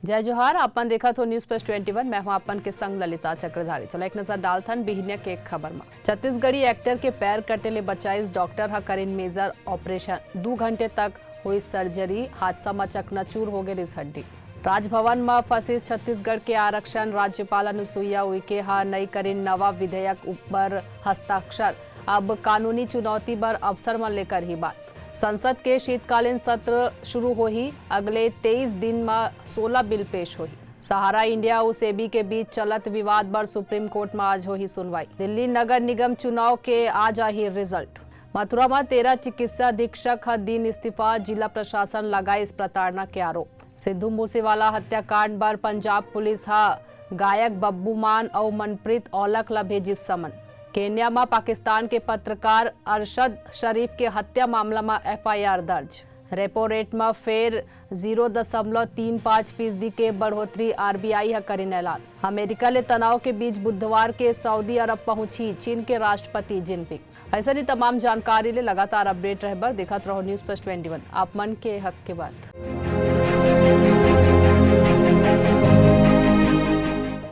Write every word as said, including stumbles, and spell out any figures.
जय जोहार, अपन देखत हो News Plus twenty one, मैं हूं अपन के संग ललिता चक्रधारी। चलो एक नजर डालथन बिहनिया के खबर म। छत्तीसगढ़ी एक्टर के पैर कटे ले बचाइस डॉक्टर ह करिन मेजर ऑपरेशन, दू घंटे तक होइस सर्जरी, हादसा म चकनाचूर हो गे रिस हड्डी। राजभवन म फंसिस छत्तीसगढ़ के आरक्षण, राज्यपाल अनुसुईया उइके ह नई करिन नवा विधेयक ऊपर हस्ताक्षर, अब कानूनी चुनौती बर अफसर मन ले करही बात। संसद के शीतकालीन सत्र शुरू होही, अगले तेईस दिन म सोलह बिल पेश होही। सहारा इंडिया अउ सेबी के बीच चलत विवाद बर सुप्रीम कोर्ट म आज होही सुनवाई। दिल्ली नगर निगम चुनाव के आ जाही रिजल्ट। मथुरा म तेरह चिकित्सा अधीक्षक ह दिन इस्तीफा, जिला प्रशासन लगाइस प्रताड़ना के आरोप। सिद्धू मूसेवाला हत्याकांड बर पंजाब पुलिस ह गायक बब्बू मान अउ मनप्रीत औलख ल भेजिस समन। केन्या म पाकिस्तान के पत्रकार अरशद शरीफ के हत्या मामला म एफआईआर दर्ज। रेपो रेट म फेर जीरो दशमलव तीन पाँच फीसदी के बढ़ोतरी, आरबीआई ह करिन ऐलान। अमेरिका ले तनाव के बीच बुधवार के सऊदी अरब पहुंची चीन के राष्ट्रपति जिनपिंग। अइसन ही तमाम जानकारी ले लगातार अपडेट रहे बर देखत रहो News Plus twenty one, आप मन के हक के बात।